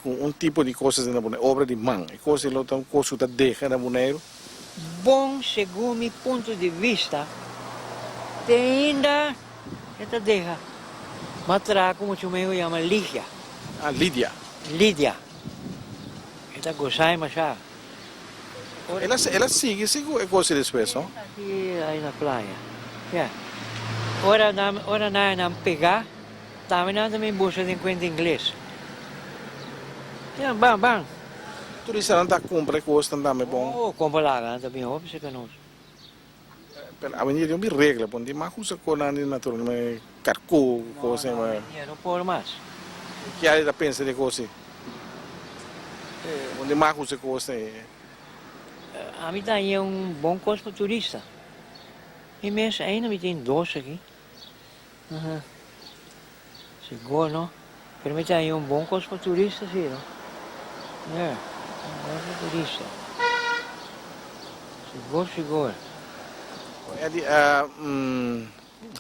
[SPEAKER 1] ku un tipo di kos asina na Boneiru, obra di man. E kos ei lo ta un kos ku ta deha na Boneiru?
[SPEAKER 2] Bon, segun mi punto di vista, te ainda e ta deha. M'a traha ku muchu mei ku yama Ligia.
[SPEAKER 1] Ah, Lidia.
[SPEAKER 2] Lidia. E ta gozai masha.
[SPEAKER 1] El a el a sigui si ku e kos ei despues, no?
[SPEAKER 2] Aki ai na playa. Ya. Ora nan ora nan nan pega, tambe nan ta bin buska den kuenta ingles. Ya, ban, ban.
[SPEAKER 1] Turistanan ta kumpra e kosnan tambe bon.
[SPEAKER 2] Oh, kompra laga, nan ta bin hopi serka nos.
[SPEAKER 1] Pero awendia tin hopi regla, pon tin mas usa konan di naturalmente karkó ku kos ei.
[SPEAKER 2] No, awendia no por mas.
[SPEAKER 1] Ki área ta pensa di e kos ei? Pon tin mas usa e kos ei.
[SPEAKER 2] Ami ta haña un bon kos pa turista. Mi mes ainda mi tin dos aki. Sigur no. Pero mi ta haña un bon kos pa turista si no. Ya, un bon pa turista. Sigur sigur.
[SPEAKER 1] Eddy,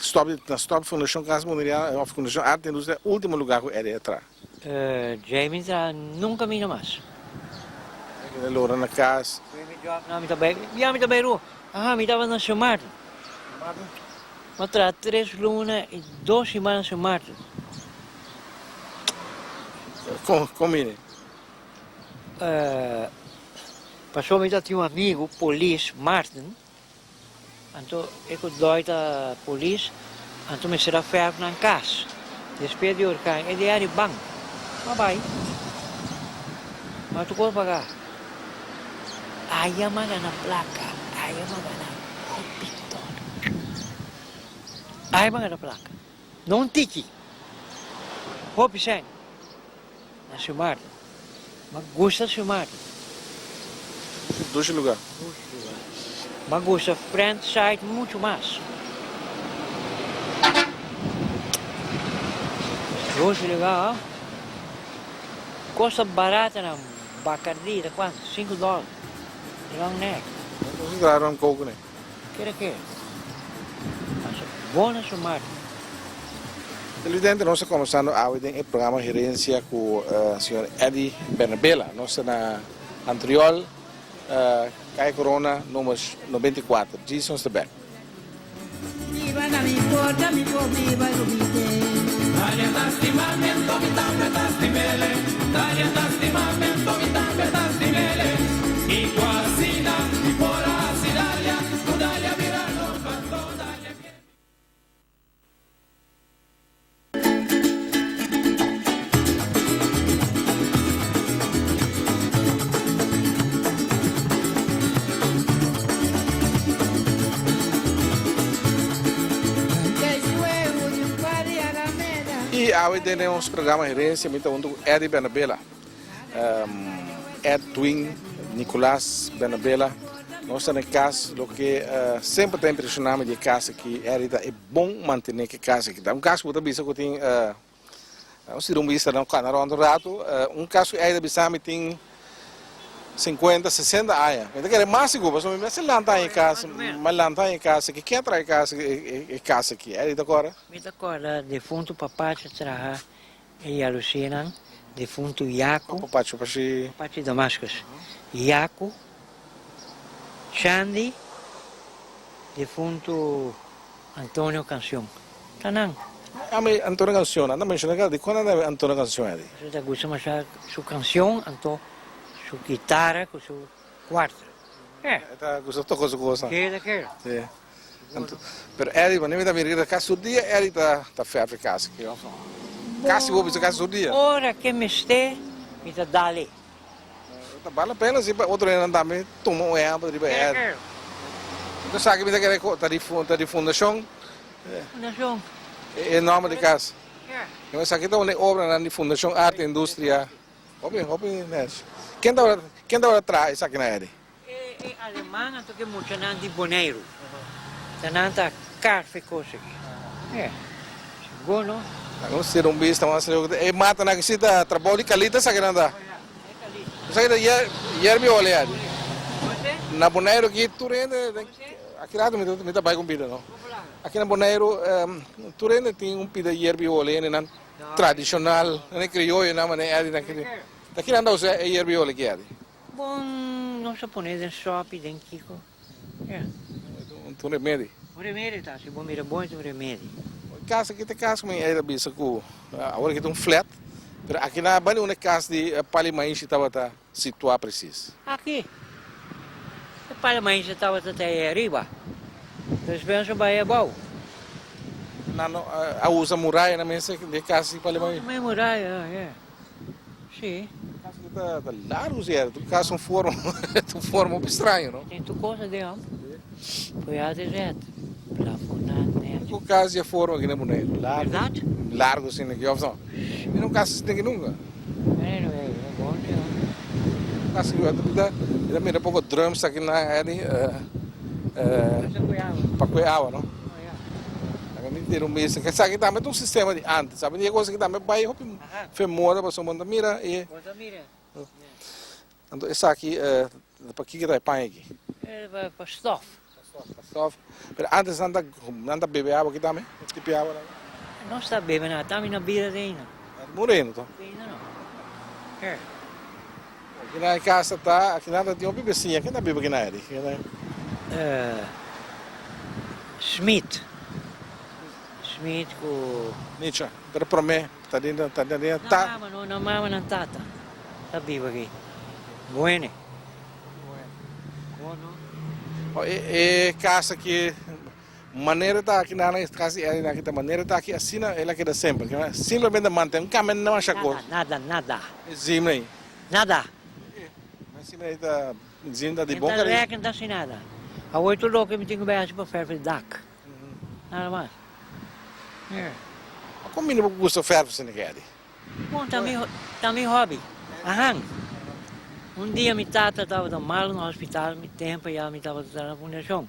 [SPEAKER 1] stop di na stop Fundashon Cas Boneriano of Fundashon Arte Industria ultimo lugar ku Eddy a traha.
[SPEAKER 2] Djei mi ta nunka mina mas.
[SPEAKER 1] Eddy lora na kas.
[SPEAKER 2] No, mi ta bai, ya mi ta bai rua. Aha, mi tabata na Sint Maarten. Mi a traha tres luna i dos siman na Sint Maarten.
[SPEAKER 1] Kon, kon bini?
[SPEAKER 2] Pasobra mi tabatin un amigu, polis, Maarten. Anto e ku dòi ta polis, anto mester a fèrf nan kas. Despues di orkan e di ari ban, ma bai. Ma tur kos pagá. Aya m'a gana plaka, aya m'a gana hopi dòler. Aya m'a gana plaka, no un tiki, hopi sèn. Na Sint Maarten. M'a gusta Sint Maarten.
[SPEAKER 1] Dushi lugar.
[SPEAKER 2] Dushi lugar. M'a gusta Friendside muchu mas. Dos lugar, Cosa barata na Bacardi, ta cuanto? Cinco dollar. Long neck.
[SPEAKER 1] Nos a traha rum coke ne.
[SPEAKER 2] Kere kere. Pasa bon na su marca.
[SPEAKER 1] Televidente, nos ta comenzando awe den e programa Herencia cu señor Eddy Bernabela. Nos ta na Antriol, Calle Corona, number 94. Djis nos ta bek. Y awe den nos programa Herencia mi ta hunto cu Eddy Bernabela. Edwin Nicolas Bernabela. Nos ta na e cas, loke semper ta impresiona mi di e cas aki, Eddy, ta e bon mantene cu e cas aki ta. Un cas cu bo ta bisa cu tin, nos tira un bista na cana rond un rato, un cas cu Eddy ta bisa mi tin cincuenta, sesenta aña. Mi ta kere mas sigur, pasobra mi mester lanta aña e cas, mi a lanta aña e cas aki. Ken a traha e cas, e cas aki? Eddy ta corda?
[SPEAKER 2] Mi ta corda defunto papa ta traha E yalusínan defuntu Yaku.
[SPEAKER 1] Papachi pachi.
[SPEAKER 2] Papachi Damascus. Yaku, Shandy, defuntu Antonio Cancion. Ta nan.
[SPEAKER 1] Ami Antonio Cancion, nan ta menciona kaba di con nan ta Antonio Cancion edi?
[SPEAKER 2] Pasobra ta gusta masha su cancion anto su kitara cu su cuarta.
[SPEAKER 1] E ta gusta toca su cosa.
[SPEAKER 2] Keda keda.
[SPEAKER 1] Si. Anto, pero Eddie, wanneer mi ta mira riba casi tur dia Eddie ta ta verf e cas aki of no? Casi bo bisa casi tur dia.
[SPEAKER 2] Ora ke mester mi ta dale.
[SPEAKER 1] Ta bal la pena si pa otro hendenan tambe tuma un ehempel riba Eddie. Anto esaki mi ta kere ta di ta di fundacion.
[SPEAKER 2] Fundacion.
[SPEAKER 1] E nomber di cas. Esaki ta un e obranan di Fundacion Arte e Industria. Hopi hopi nechi. Ken tabata ken tabata traha esakinan Eddie?
[SPEAKER 2] E aleman anto ke muchanan di Boneiru ta nan ta karfe kos aki. E sigur no.
[SPEAKER 1] Nan nos tira un bista mas leu e matanan aki si ta trabou di kalita esaki nan ta. Esaki ta yerbi ole adi. Na Boneiru aki tur hende aki rato mi ta bai ku un pida no. Aki na Boneiru tur hende tin un pida yerbi ole hende nan tradishonal nan krioyo nan manera adi nan. Ta kinan ta usa e yerbi ole aki adi?
[SPEAKER 2] Bon, nos a pone den sopi, den kiko. Ya.
[SPEAKER 1] Un remedi.
[SPEAKER 2] Un remedi ta, si bo mira bon e ta un remedi.
[SPEAKER 1] Kas aki ta kas ku mi a bisa ku awor aki ta un flat, pero aki na banda unda kas di Pali Maishi tabata situá presis.
[SPEAKER 2] Aki. E Pali Maishi tabata ta ei ariba, despues nos a bai abou.
[SPEAKER 1] Nan a usa muraya nan mester di e kas di Pali Maishi?
[SPEAKER 2] Usa muraya, ya. Sí.
[SPEAKER 1] Cas aki ta ta largo cierto, tu cas un forma un forma hopi straño no.
[SPEAKER 2] Tin tur cosa den hom. Poi a ret, plafonat net.
[SPEAKER 1] Cu cas di e forma aki na Boneiru, largo.
[SPEAKER 2] Berdad?
[SPEAKER 1] Largo asina aki of no? Mi no cas asina aki nunca.
[SPEAKER 2] Anyway, e bon den hom.
[SPEAKER 1] Cas aki mi ta mi ta mira poco drums aki na Eddie pa cue awa no. Laga mi tira un bista. Esaki tambe ta un sistema di antes, sabi? Di e cosa aki tambe bai hopi fe moda pasobra bo no ta mira e.
[SPEAKER 2] Bo ta mira.
[SPEAKER 1] Anto esaki pa kiko ta e paña aki?
[SPEAKER 2] E pa stof.
[SPEAKER 1] Pa stof. Pero antes nan ta nan ta bebe awa aki tambe? Tipi awa tambe?
[SPEAKER 2] Nos ta bebe nan, tambe na bira te ainda.
[SPEAKER 1] Na muri ainda to?
[SPEAKER 2] Ainda no. E.
[SPEAKER 1] Aki na e casa ta, aki nan ta tin hopi besiña, ken ta biba aki na eri?
[SPEAKER 2] Smit. Smit ku.
[SPEAKER 1] Nicha, pero prome ta den ta den ta.
[SPEAKER 2] Nan mama no, nan mama nan tata ta biba aki. Buene. Bon no.
[SPEAKER 1] E casa aki Manera ta aki nan a kasi e nan kita manera ta aki asina el a keda semper simplemente mantén un cambia na masha cos.
[SPEAKER 2] Nada, nada, nada.
[SPEAKER 1] E zim ei.
[SPEAKER 2] Nada.
[SPEAKER 1] E zim ei ta zim ta di bon
[SPEAKER 2] cariño. E ta rek, no ta haci nada. Awor tur loke mi tin cu bay haci pa verf e dak. Nada mas.
[SPEAKER 1] Ma con bini bo gusta verf asina ke Eddie?
[SPEAKER 2] Bon, ta mi, ta mi hobby. Ahan. Un dia mi tata tabata malo na hospital, mi tempo ya mi tabata traha na fundacion.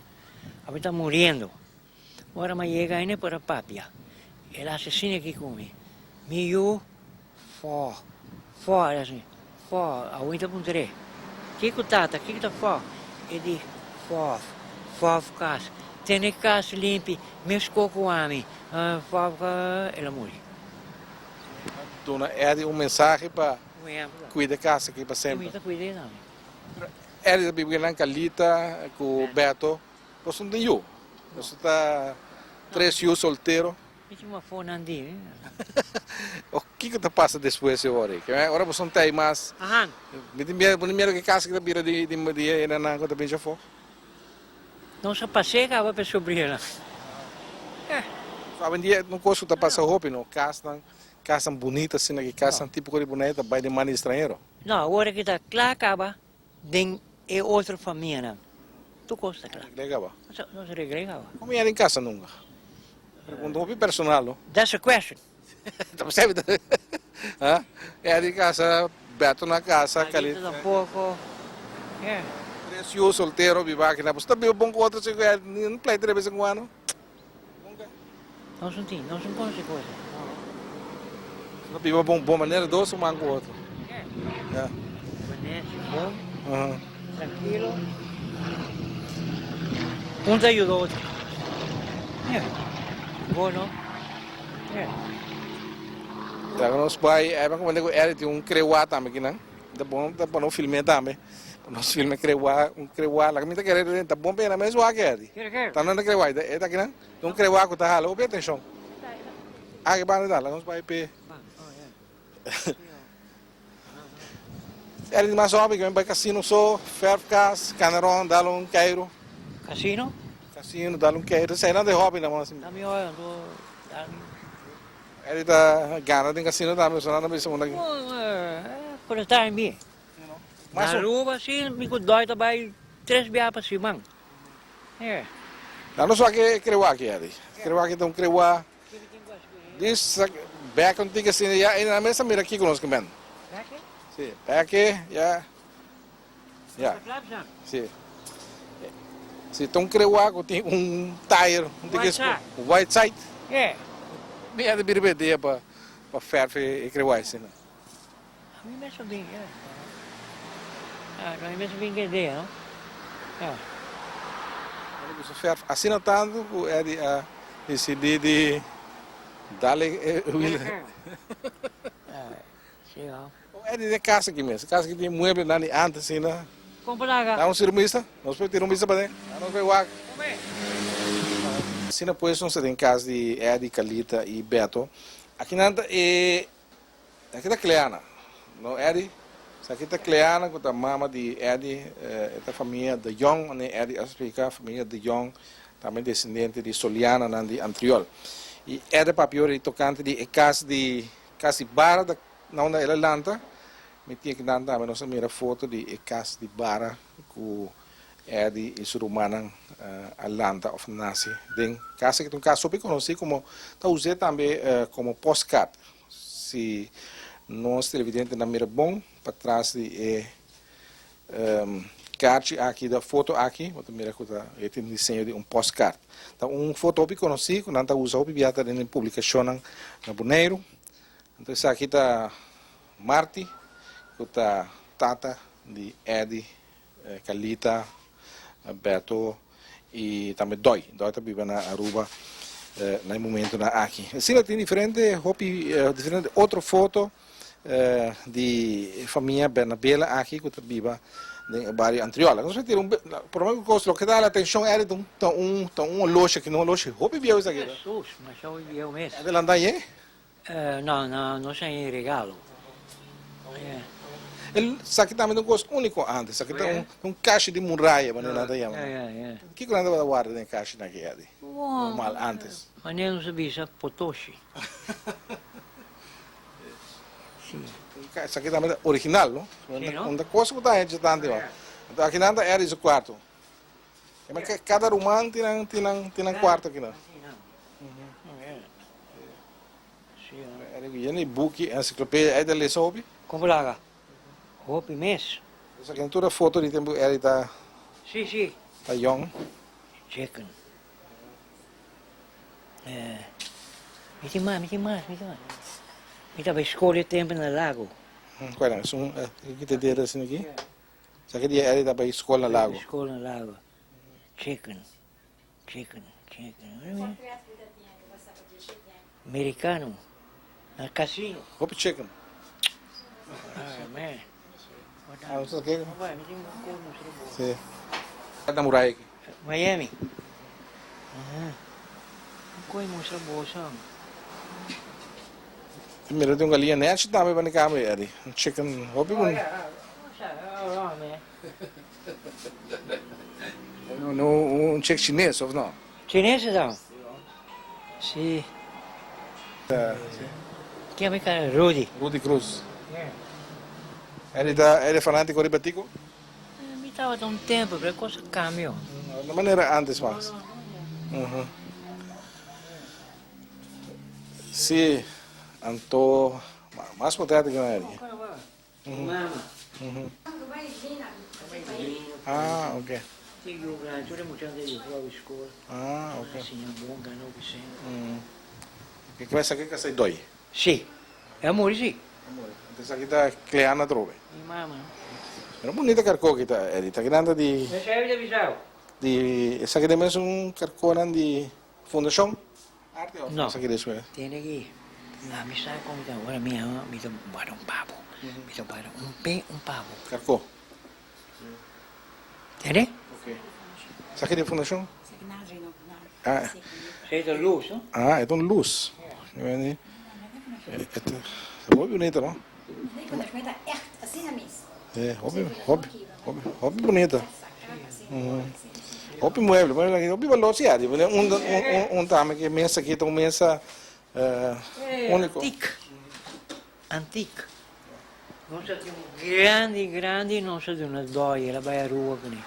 [SPEAKER 2] Ami ta muriendo. Ora mi a yega aine por a papia. El a asesina aki cu mi. Mi yu, fò, fò, el a si, fò, awin ta puntr'é, Kiko tata, kiko ta fò? E di, Fòf, fòf kas, tene kas limpi, meskó ku ami, fòf, el a muri.
[SPEAKER 1] Duna Eddie un mensahe pa kuida kas aki pa semper.
[SPEAKER 2] Mi ta kuid'é tambe.
[SPEAKER 1] Pero Eddie ta biba nan Kalita ku Beto, boso no tin yu? Boso ta tres yu soltero?
[SPEAKER 2] Mi tin un afó nan di mi.
[SPEAKER 1] O kiko ta pasa despues e ora ei? Ora boso no ta ei mas, mi tin miedu, bo no miedu ku e kas aki ta bira di di e nan ku ta bin afó?
[SPEAKER 2] Nos a pas'é kaba pa e sobrinonan.
[SPEAKER 1] Awendia un kos ku ta pasa hopi no, kasnan, kasnan bunita asina ki kasnan tipiko di Bonaire ta bai den man di estranhero.
[SPEAKER 2] No, awor aki ta kla kaba den e otro famianan. Tur kos ta kla.
[SPEAKER 1] Regl'é kaba?
[SPEAKER 2] Nos regl'é kaba.
[SPEAKER 1] Komo yera den kasa nunka? Pregunta hopi personal no.
[SPEAKER 2] That's a question.
[SPEAKER 1] Ta pasá mi ta ha? Yera den kasa, Beto na kasa, Carlita.
[SPEAKER 2] Carlita tampoko. Yeah.
[SPEAKER 1] Tres yu soltero biba aki na. Boso ta biba bon ku otro si ku no pleita de bes en kuando? Nunka?
[SPEAKER 2] Nos no tin, nos no konoce cosa.
[SPEAKER 1] Boso ta biba bon bon manera dos un ku otro.
[SPEAKER 2] Yeah.
[SPEAKER 1] Yeah.
[SPEAKER 2] Manera bon, trankilo. Un ta yuda otro. Yeah. Bon no? Yeah.
[SPEAKER 1] Laga nos bai, e ban kumende ku Eric tin un krewa tambe kinan. Ta bon ta pa nos film'é tambe. Pa nos film'é krewa, un krewa. Laga mi ta kere ta bon p'e na mes wak Eric. Ta nan ta krewa, e ta kinan. Ta un krewa ku ta hala hopi atenshon. Ah, ke banda ta? Laga nos bai p'e. Eric di mas hopi ke bai kasino so, verf kas, kana rond, dal un keiru.
[SPEAKER 2] Kasino?
[SPEAKER 1] Kasino, dal un keiru. Esei nan ta e hopi nan mas.
[SPEAKER 2] Na mi hopi anto dal mi.
[SPEAKER 1] Eric ta gana den kasino tambe, so nan ta bisa unda.
[SPEAKER 2] Por e time mi. Na Aruba si mi ku dòi ta bai tres bia pa siman.
[SPEAKER 1] Nan no sa ke krewa aki, Eric. Krewa aki ta un krewa. Dis bek un tiki asina ya, e nan mes a mira kiko nos ke men. Si, bek ya. Ya. Si. Si ta un krewa ku tin un tire, un tiki white side. Mi a ta bira be dia pa pa verf e krewa asina.
[SPEAKER 2] A mi mes a bin, ya. A mi mes a bin ke idea, no? Ya.
[SPEAKER 1] Ora ku su verf asina tantu ku Eddie a disidí di dal e wiel.
[SPEAKER 2] Si, no.
[SPEAKER 1] Eddie den kas aki mes. Kas aki tin mueblenan di antes asina.
[SPEAKER 2] Kon plaga?
[SPEAKER 1] Da un sira un bista. Nos por tira un bista paden. Nos por wak. Asina pues nos ta den kas di Eddie, Carlita i Beto. Akinan ta e Esaki ta Cleana, no Eddie. Esaki ta Cleana cu ta mama di Eddie. E ta famia De Jong, manera Eddie a splica, famia De Jong, tambe descendiente di Soliananan di Antriol. Y Eddie papia ora di tocante di e cas di cas di bara ta na unda el a lanta. Mi tin akinan tambe nos a mira foto di e cas di bara cu Eddie y su rumannan a lanta of nace den. Cas aki ta un cas hopi conoci como ta us'e tambe como postcard. Si nos televidentenan mira bon patras di e kaarchi aki, di foto aki, bo ta mira ku ta e tin diseño di un postkaart. Ta un foto hopi konosí ku nan ta usa hopi biaha ta den e publikashonnan na Boneiru. Anto esaki ta Marty ku ta tata di Eddie, Carlita, Beto y tambe Doy. Doy ta biba na Aruba na e momentonan aki. Asina tin diferente hopi diferente otro foto di e famia Bernabela aki cu ta biba den e bario Antriola. Nos a tira un prome cu cos loke ta hala atencion Eric ta un ta un ta un oloshi aki, un oloshi hopi bieu esaki.
[SPEAKER 2] Jesus, masha hopi bieu mes.
[SPEAKER 1] Adelanta aye?
[SPEAKER 2] No, no, no sa un regalo.
[SPEAKER 1] Esaki tambe ta un kos úniko antes. Esaki ta un kashi di muraya, manera nan ta yama. Kiko nan tabata warda den e kashinan aki, Eddie? Normal, antes.
[SPEAKER 2] Manera nos ta bisa potoshi. Si.
[SPEAKER 1] Esaki tambe ta original, no?
[SPEAKER 2] Si, no?
[SPEAKER 1] Un ta kos ku ta hecho tantu. Anto akinan ta Eddie su kuarto. Kada ruman tin nan, tin nan, tin nan kuarto akinan. Yena di buki, ensiklopedia, ei ta lesa hopi?
[SPEAKER 2] Kon bo laga? Hopi mes.
[SPEAKER 1] Esaki nan tur e foto di tempu Eri ta
[SPEAKER 2] Si, si.
[SPEAKER 1] ta yong.
[SPEAKER 2] Chicken. Mi tin mas, mi tin mas, mi tin mas. Mi ta bai skol e tempu na Lago.
[SPEAKER 1] Kual era? Esun ki ta dera asina aki? Sa ki dia Eddie ta bai skol na Lago?
[SPEAKER 2] Skol na Lago. Chicken, chicken, chicken. Mericano, na casino.
[SPEAKER 1] Hopi chicken.
[SPEAKER 2] Ah, man.
[SPEAKER 1] Ah, sa ki? Si. Na muraya aki?
[SPEAKER 2] Miami. Aha. Koe mustra boso.
[SPEAKER 1] Mira tin un galiña nechi tambe pa ni cambia Eddie. Un chicken hopi
[SPEAKER 2] Oh
[SPEAKER 1] bon.
[SPEAKER 2] yeah, oh man.
[SPEAKER 1] No un chick chines of no?
[SPEAKER 2] Chines ta? Si. Ken mi ka Rudy.
[SPEAKER 1] Rudy Cruz.
[SPEAKER 2] Yeah.
[SPEAKER 1] Eddie ta Eddie fanatico riba Tico?
[SPEAKER 2] Mi tabata un tempo, pero e cos a cambio.
[SPEAKER 1] No manera antes mas. Si, anto mas potret aki na Eddie.
[SPEAKER 2] Mama.
[SPEAKER 1] Ah, ok. Ah, ok. Ke esaki ka sai doi?
[SPEAKER 2] Si, e a muri si.
[SPEAKER 1] A muri. Anto esaki ta Cleana atrobe.
[SPEAKER 2] Mi mama.
[SPEAKER 1] Pero bunita karko aki ta, Eddie. Ta kinan ta di.
[SPEAKER 2] Esaki ta bisao.
[SPEAKER 1] Di esaki ta mesun karkonan di Fundashon Arte of
[SPEAKER 2] No.
[SPEAKER 1] esaki despues?
[SPEAKER 2] Tene ki ami sa kon ta ora mi ama mi ta guarda un pabo. Mi ta guarda un pe un pabo.
[SPEAKER 1] Karko.
[SPEAKER 2] Tende?
[SPEAKER 1] Ok. Esaki di fundashon? Ah.
[SPEAKER 2] Esaki ta lus, no?
[SPEAKER 1] Ah, e ta un lus. E ta hopi bunita, no? E hopi, hopi, hopi, hopi bunita. Hopi mueble, mueble aki, hopi balor si adi. Un, un, un tambe ki mesa aki ta un mesa unico.
[SPEAKER 2] Antik. Antik. Nos a tin un grandi grandi nos a duna dòi el a bai Aruba kuné.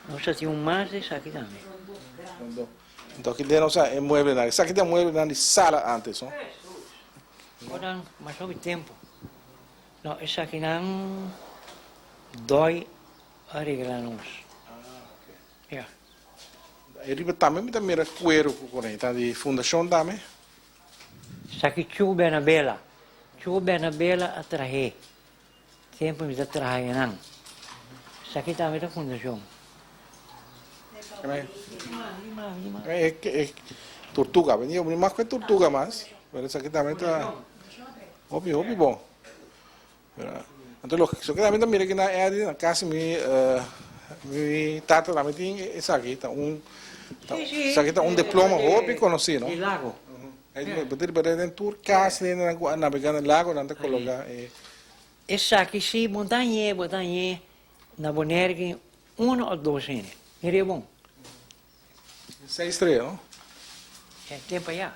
[SPEAKER 2] Nos a tin un mas di esaki tambe.
[SPEAKER 1] Anto aki den nos a e mueblenan. Esaki ta e mueblenan di sala antes no?
[SPEAKER 2] Hesus! Ora mas hopi tempu. No esakinan dòi a regla nos. Ya.
[SPEAKER 1] Ei riba tambe mi ta mira kueru ku kuné. Ta di fundashon tambe?
[SPEAKER 2] Esaki Chu Bernabela. Chu Bernabela a trah'é. Tempu mi ta traha einan. Esaki tambe ta fundashon.
[SPEAKER 1] E tortuga. Mi no mas ku e tortuga mas. Pero esaki tambe ta hopi hopi bon. Anto lo ke tambe ta mira kinan Eddie na kasi mi mi tata tambe tin esaki ta un esaki ta un diploma hopi konosí no.
[SPEAKER 2] Di lago.
[SPEAKER 1] Bo ta riba den tur kas hendenan ku a nabegá na lago nan ta koloká e.
[SPEAKER 2] Esaki si bo ta hañ'é bo ta hañ'é na Bonaire tin uno òf dos hende. Mira e bon.
[SPEAKER 1] Seis strea no.
[SPEAKER 2] E tempo aya.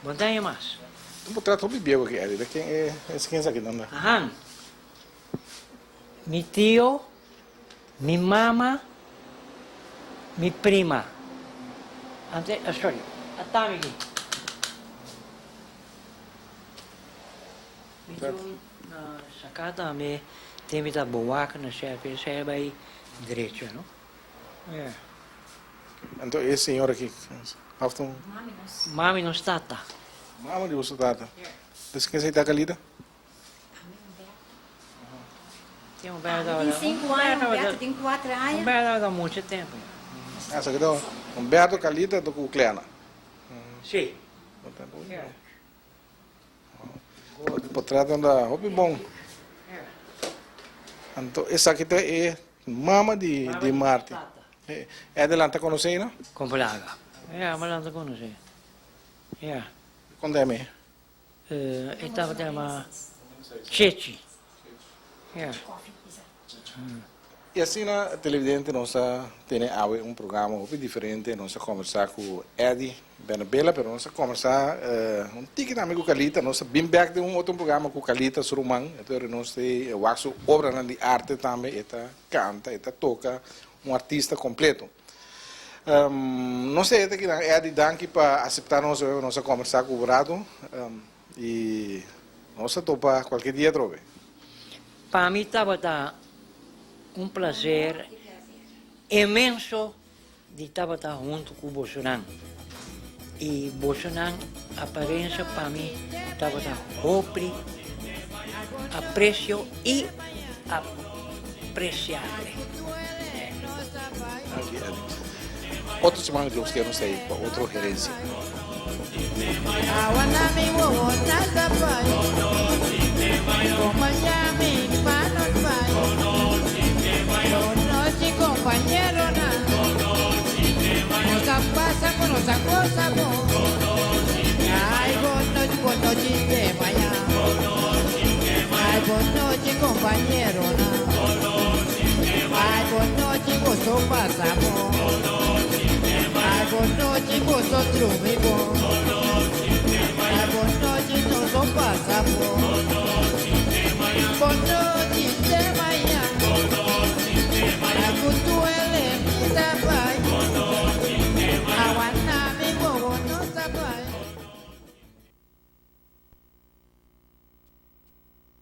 [SPEAKER 2] Bo no ta haña mas.
[SPEAKER 1] Un portret hopi bieu aki Eddie. Ta ken e es ken esaki nan ta?
[SPEAKER 2] Ahan. Mi tio, mi mama, mi prima. Ante, sorry, ata mi aki. Mi tio na saka tambe tin mi ta bowak na sèr, sèr bai drecha no.
[SPEAKER 1] Anto e señor aki of ta un.
[SPEAKER 2] Mami nos tata.
[SPEAKER 1] Mama di boso tata. Des ken sa ta Calida?
[SPEAKER 2] Tin Humberto tabata.
[SPEAKER 3] Tin sinku aña, Humberto tin kuater aña.
[SPEAKER 2] Humberto tabata mucho tempo.
[SPEAKER 1] Ah, sa kita Humberto, Calida anto ku Cleana.
[SPEAKER 2] Si.
[SPEAKER 1] Portret anda hopi bon. Anto esaki ta e mama di di Marti. E adelanta konosé no?
[SPEAKER 2] Kon plaga. Ya, mi adelanta konosé. Ya.
[SPEAKER 1] Kon ta yama e?
[SPEAKER 2] E tabata yama Chechi. Ya.
[SPEAKER 1] Y asina, televidente, nos a tene awe un programa hopi diferente. Nos a conversa cu Eddy Bernabela, pero nos a conversa un tiki tambe cu Carlita. Nos a bin bek den un otro programa cu Carlita, su ruman. Entonces nos ta wak su obranan di arte tambe. E ta canta, e ta toca, un artista completo. Nos ta eta kinan, Eddy, danki pa acepta nos awe. Nos a conversa cu bo rato y nos ta topa cualkier dia atrobe.
[SPEAKER 2] Pa mi tabata un placer inmenso di tabata hunto cu bosonan. Y bosonan. Aparensia pa mi tabata hopi apresio i apresiable.
[SPEAKER 1] Danki, Eddy. Otro siman Dios kier nos ta ei pa otro herensia.